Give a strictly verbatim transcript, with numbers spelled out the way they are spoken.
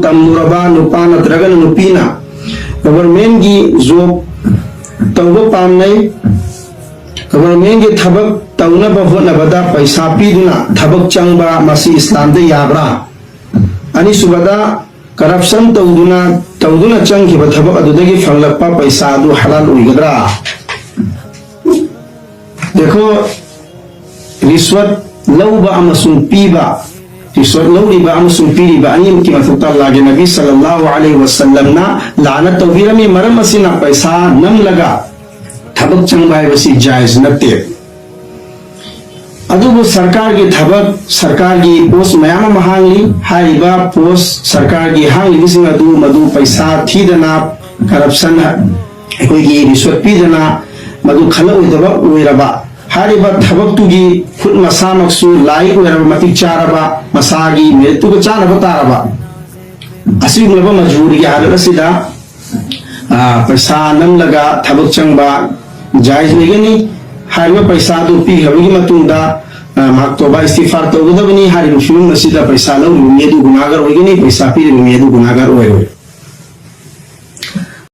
ꯇꯝꯂꯨꯔꯕ ꯅꯨꯄꯥ ꯅꯠꯇ꯭ꯔꯒꯅ ꯅꯨꯄꯤꯅ ꯒꯣꯚꯔꯟꯃꯦꯟꯒꯤ ꯖꯣꯕ ꯇꯧꯕ ꯄꯥꯝꯅꯩ꯫ ꯒꯣꯚꯔꯟꯃꯦꯟꯒꯤ ꯊꯕꯛ ꯇꯧꯅꯕ ꯍꯣꯠꯅꯕꯗ ꯄꯩꯁꯥ ꯄꯤꯗꯨꯅ ꯊꯕꯛ ꯆꯪꯕ, ꯃꯁꯤ ꯏꯁꯂꯥꯝꯗ ꯌꯥꯕ꯭ꯔꯥ? ꯑꯅꯤꯁꯨꯕꯗ, ꯀꯔꯞꯁꯟ ꯇꯧꯗꯨꯅ, ꯇꯧꯗꯨꯅ ꯆꯪꯈꯤꯕ ꯊꯕꯛ ꯑꯗꯨꯗꯒꯤ ꯐꯪꯂꯛꯄ ꯄꯩꯁꯥ ꯑꯗꯨ ꯍꯂꯥꯜ ꯑꯣꯏꯒꯗ꯭ꯔꯥ? ꯗꯦꯈꯣ, ꯔꯤꯁꯋꯠ ꯂꯧꯕ ꯑꯃꯁꯨꯡ ꯄꯤꯕ, ꯔꯤꯁꯋꯠ ꯂꯧꯔꯤꯕ ꯑꯃꯁꯨꯡ ꯄꯤꯔꯤꯕ ꯑꯅꯤꯃꯛꯀꯤ ꯃꯊꯛꯇ ꯑꯜꯂꯥꯍꯒꯤ ꯅꯕꯤ ꯁꯜꯂꯜꯂꯥꯍꯨ ꯑꯂꯩꯍꯤ ꯋꯁꯜꯂꯝꯅ ꯂꯥꯅꯠ ꯇꯧꯕꯤꯔꯝꯃꯤ꯫ ꯃꯔꯝ ꯑꯁꯤꯅ ꯄꯩꯁꯥ ꯅꯝꯂꯒ ꯊꯕꯛ ꯆꯪꯕ ꯍꯥꯏꯕꯁꯤ ꯖꯥꯏꯖ ꯅꯠꯇꯦ꯫ ꯑꯗꯨꯕꯨ ꯁꯔꯀꯥꯔꯒꯤ ꯊꯕꯛ, ꯁꯔꯀꯥꯔꯒꯤ ꯄꯣꯁ ꯃꯌꯥꯝ ꯑꯃ ꯍꯥꯡꯂꯤ꯫ ꯍꯥꯏꯔꯤꯕ ꯄꯣꯁ ꯁꯔꯀꯥꯔꯒꯤ ꯍꯥꯡꯂꯤꯕꯁꯤꯡ ꯑꯗꯨ ꯃꯗꯨ ꯄꯩꯁꯥ ꯊꯤꯗꯅ, ꯀꯔꯞꯁꯟ, ꯑꯩꯈꯣꯏꯒꯤ ꯔꯤꯁꯋꯠ ꯄꯤꯗꯅ ꯃꯗꯨ ꯈꯜꯂꯛꯑꯣꯏꯗꯕ ꯑꯣꯏꯔꯕ, ꯍꯥꯏꯔꯤꯕ ꯊꯕꯛꯇꯨꯒꯤ ꯈꯨꯠ ꯃꯁꯥꯃꯛꯁꯨ ꯂꯥꯏꯛ ꯑꯣꯏꯔꯕ, ꯃꯇꯤꯛ ꯆꯥꯔꯕ, ꯃꯁꯥꯒꯤ ꯃꯦꯔꯤꯠꯇꯨꯒ ꯆꯥꯅꯕ ꯇꯥꯔꯕ, ꯑꯁꯤꯒꯨꯝꯂꯕ ꯃꯖꯕꯨꯔꯤꯒꯤ ꯍꯥꯂꯠ ꯑꯁꯤꯗ, ꯑ, ꯄꯩꯁꯥ ꯅꯝꯂꯒ ꯊꯕꯛ ꯆꯪꯕ ꯖꯥꯏꯖ ꯑꯣꯏꯒꯅꯤ꯫ ꯍꯥꯏꯔꯤꯕ ꯄꯩꯁꯥ ꯑꯗꯨ ꯄꯤꯈ꯭ꯔꯕꯒꯤ ꯃꯇꯨꯡꯗ, ꯑ, ꯃꯍꯥꯛ ꯇꯣꯕꯥ ꯏꯁꯇꯤꯐꯥꯔ ꯇꯧꯒꯗꯕꯅꯤ꯫ ꯍꯥꯏꯔꯤꯕ ꯐꯤꯕꯝ ꯑꯁꯤꯗ ꯄꯩꯁꯥ ꯂꯧꯔꯤꯕ ꯃꯤ ꯑꯗꯨ ꯒꯨꯅꯥꯒꯔ ꯑꯣꯏꯒꯅꯤ, ꯄꯩꯁꯥ ꯄꯤꯔꯤꯕ ꯃꯤ ꯑꯗꯨ ꯒꯨꯅꯥꯒꯔ ꯑꯣꯏꯔꯣꯏ꯫